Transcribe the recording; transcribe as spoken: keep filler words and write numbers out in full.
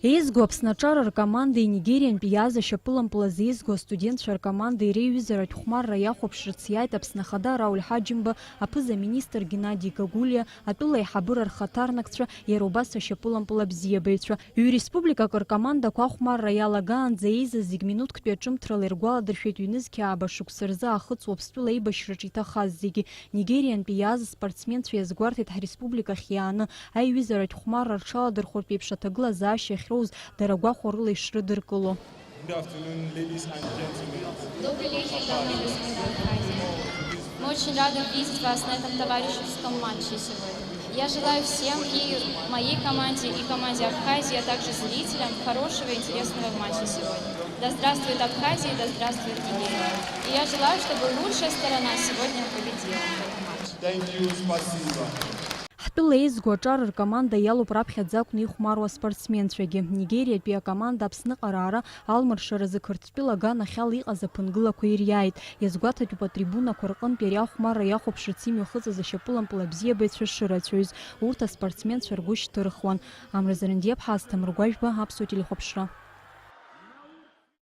Еизго Аԥсны аҿар ркомандеи Нигериантәи иааз ашьапылампыл азы еизго астудентцәа ркомандеи реиҩызаратә хәмарра иахәаԥшырц иааит Аԥсны Ахада Рауль Ҳаџьымба, аԥыза-министр Геннади Гагулиа, атәыла аиҳабыра рхаҭарнакцәа, иара убас ашьапылампыл абзиабаҩцәа. Ҩ-республикак ркомандақәа ахәмарра иалагаанӡа еизаз зегь минуҭктәи аҿымҭрала иргәаладыршәеит ҩнызқьи ааба шықәса рзы Аахыҵ Уаԥстәыла еибашьраҿы иҭахаз зегьы. Нигериантәи иааз аспортсменцәа иазгәарҭеит ҳреспубликахь иааны аиҩызаратә хәмарра рҽаладырхәыртә еиԥш аҭагылазаашьа ахьроуз дара гәахәарыла ишрыдыркыло. Good afternoon, ladies and gentlemen. Добрый вечер, дамы и господа абхазии. Мы очень рады видеть вас на этом товарищеском матче сегодня. Я желаю всем, и моей команде, и команде Абхазии, а также зрителям, хорошего и интересного матча сегодня. Да здравствует Абхазия, да здравствует Нигерия. И я желаю, чтобы лучшая сторона сегодня победила в этом матче. Thank you, спасибо. Ҳтәыла еизго аҿар ркоманда иалоуп раԥхьаӡа акәны ихәмаруа аспортсменцәагьы. Нигериатәи акоманда Аԥсныҟа раара алмыршаразы Қырҭтәыла аганахьала иҟаз аԥынгылақәа ириааит. Иазгәаҭатәуп атрибунақәа рҟынтә иара ахәмарра иахәаԥшырц имҩахыҵыз ашьапылампыл абзиабаҩцәа шырацәаҩыз. Урҭ аспортсменцәа ргәы шьҭырхуан. Амра Зарандиаԥҳа, Асҭамыр Гәажәба, Аԥсуа телехәаԥшра.